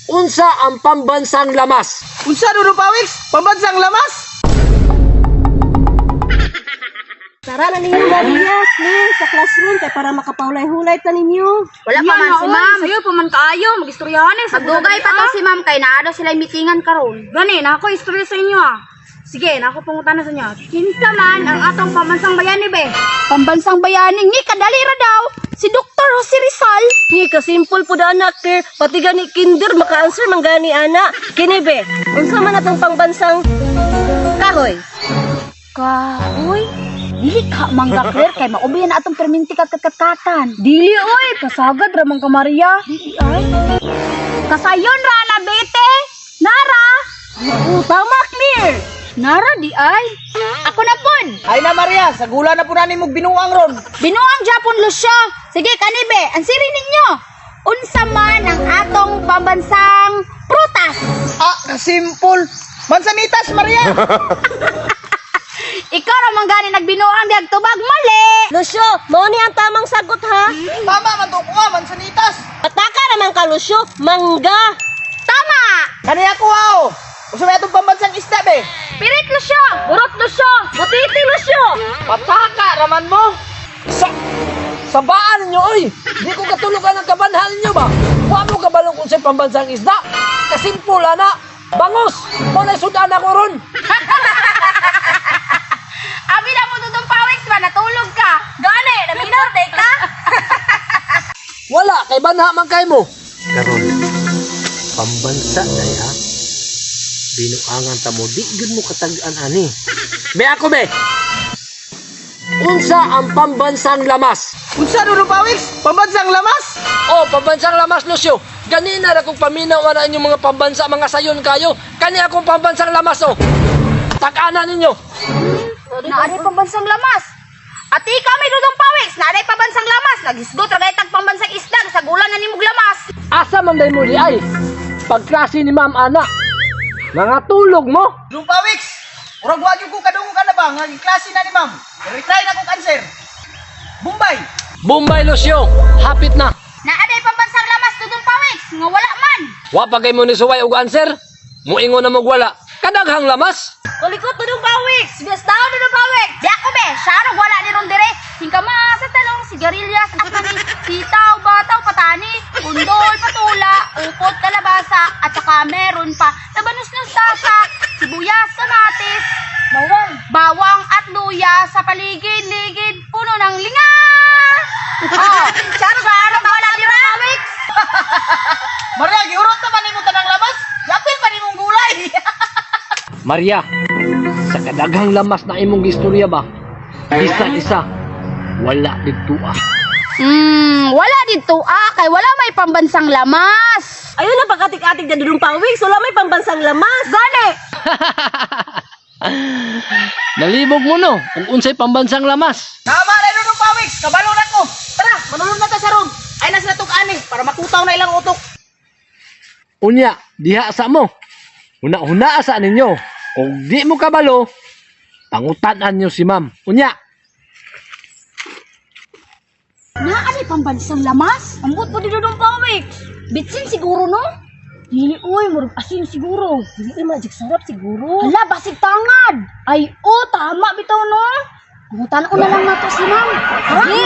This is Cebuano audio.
Unsa ang pambansang lamas? Unsa, Dudong Pawiks? Pambansang lamas? Tara na ninyo, Maria, please, sa classroom kay para makapahulay-hulay ta ninyo. Wala pa man si ma'am. Sayo pa man kaayo, magistoryahan eh. Sa Magdugay pa to si ma'am kay naa daw sila meetingan karon. Gani, na ako istorya sa inyo ah. Sige, na ako pangutana sa inyo. Kinsa man ang atong pambansang bayani be? Pambansang bayani ni kadali ra daw si Dr. Jose Rizal. Ni kasimple po da anak, eh. Pati gani kinder maka-answer man gani ana. Kini be, unsa man atong pangbansang kahoy? Kahoy? Dili ka mangga Claire kay maubi na atong perminti kat katkatan. Dili oy, pasagad ra man ka Maria. Dili ay. Kasayon ra na bete. Nara. Oo, tama, clear. Nara di ay. Ako na pud. Ay na Maria, sa gula na po na nimog binuang ron. Binuang Japon Lucio. Sige kanibe, ansiri ninyo. Unsa man ang atong pambansang prutas? Ah, kasimple. Mansanitas, Maria. Ikaw ra man gani nagbinuang diag tubag mali. Lucio, mao ni ang tamang sagot ha. Tama man to ko nga, mansanitas. Pataka naman ka, Lucio, mangga. Tama. Kani ako ha. Oh. Unsa may atong pambansang isda be? Pirit Lucio, Burot, Lucio, butiti, Lucio. Pataka raman mo. Sa Sabaan ninyo oy. Di ko katulugan ang kabanhan ninyo ba? Wa mo kabalong kung sa pambansang isda. Kasimple ana. Bangos. Mao na sudan ako ron. Abi na mo tutong pawiks ba natulog ka. Gani, naminaw day ka. Wala kay banha man kay mo. Karon pambansa day ha. Binuangan ta mo di gyud mo katag-an ani. Be ako be. Unsa ang pambansang lamas? Unsa, Dudong Pawiks? Pambansang lamas? Oh, pambansang lamas Lucio. Ganina ra kong paminaw ana inyong mga pambansa, mga sayon kayo. Kani akong pambansang lamas oh. Tag-ana ninyo. Naaday pambansang lamas. Ati kami dudong pawiks, naaday pambansang lamas. Nagisgot ra gaytag pambansang isda sa gulan na nimog lamas. Asa man day mo di ay? Pagklase ni Ma'am Ana. Mga tulog mo. Dudong Pawiks, urag wa gyud ko kadungog ka na ba nga klase na ni ma'am. Retry na kong answer. Bombay. Bombay Lucio, hapit na. Naaday pambansang lamas dudong pawiks, nga wala man. Wa pa kay mo ni suway og answer. Muingon na mo wala. Kadaghang lamas. Kulikot dudong pawiks. Biyas taon dudong pawiks. Di ako be, siya wala ni ron dire. Hingkama sa talong, sigarilyas, at mani, sitaw, bataw, patani, undol, patula, upot, kalabasa, at saka meron pa labanos ng sasa, sibuyas, kamatis, bawang, bawang at luya sa paligid-ligid, puno ng linga. Oh, siya wala ni ron pawiks. Maria, giurot na man nimo tanang lamas. Yapil pa nimong gulay. Maria, sa kadaghang lamas na imong istorya ba? Bisan isa, wala didto ah. Wala dito ah, kay wala may pambansang lamas. Ayun na pagkatik-atik na dudong pawiks, wala may pambansang lamas. Gani. Nalibog mo no, kung unsay pambansang lamas. Tama na Dudong Pawiks, kabalo na ko. Tara, manulog na ta sa room. Ay na sila tug-ani para makutaw na ilang utok. Unya, diha sa mo. Huna-huna sa ninyo. Kung di mo kabalo, pangutanan nyo si ma'am. Unya, Naa ni pambansang lamas? Ambot po dito dong pawiks. Bitsin siguro no? Dili oy, murag asin siguro. Dili ay magic sarap siguro. Hala, basig tangad. Ay, oh, tama bitaw no. Pangutan na lang nato si ma'am. Sige.